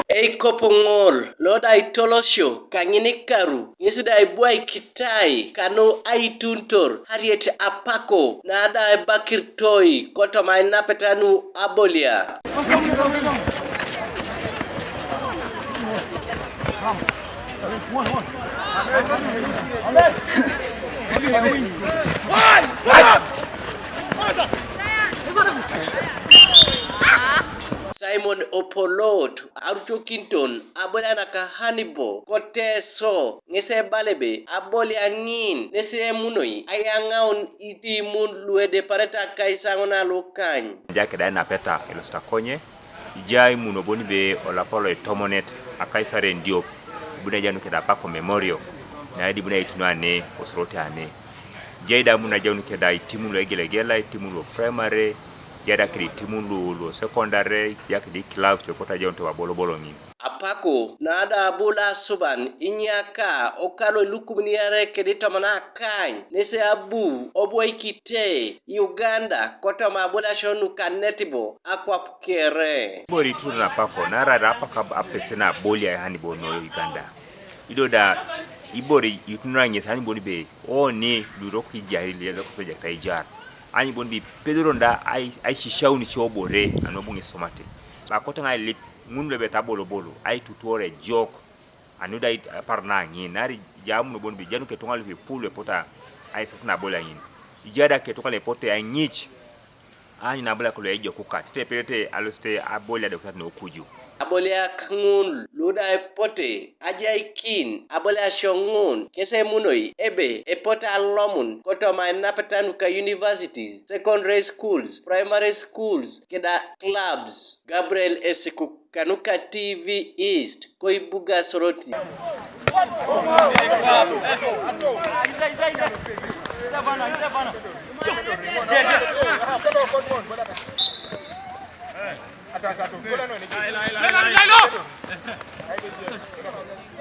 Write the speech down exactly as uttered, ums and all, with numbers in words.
Eikop ŋol lo da itolosio kaŋin ikaru ŋes da ibwaikitai kanu aituntor Harriet Apako na da ebakiritoi kotoma ainapeta nu abolia. Simon Opolot arucokinton abolia naka Hanibo ko Teso ŋes ebala ebe abolia ŋin nes emunoi ayaŋaun itimun lu edeparete akaisaŋon alukany. Ejai keda ainapeta elosita konye, ijai imuno bon be olapa lo itomonet akaisare ndiop, ibuni ajaun keda Apako Memorial, na ibuni aitunu ane, Osoroti ane. Ijai da imuno ajaun keda itimun lu egelegela, itimun lu primary, ijai da keda itimun lu, lu secondary, ijai keda clubs lu epotu ajaun toma abolobolo ŋin. Apako na da abu lo asuban inyaka okalo ilukumin iare kedi tomon akany nes abu obwoikite Uganda kotoma aboliasio nuka netibo akwap kere. Ibore ituror na Apako, naarai Apako ab-, apese na abolia Hanibo noi Uganda. Ido da ibore ituror ŋes ani bon be oni lu eroko ijari, lu eroko ejai keda ijar. Ani bon be ipedoro da ai-, aisisiaun ice ibore anu abu ŋes isomate. Ba kote ŋa ailip ŋun lu ebeit abolobolo, aitutuor ejok, anu da ait-, apar na ŋin, naarai ijai amuno bon be ijanuke ituŋa lupe ipul epotu a-, aisas na abolia ŋin. Ijai da ke ituŋa lu epote aiŋic, aanyu na abolia kolo ejokuka, tetere epedorete alosete abolia adokitat nokuju. Aboliak ŋun lu da epote ajaikin aboliasio ŋun kes emunoi ebe epote alomun kotoma ainapeta nuka universities, secondary schools, primary schools, keda clubs. Gabriel Esiku kanuka T V East, koibuga Soroti.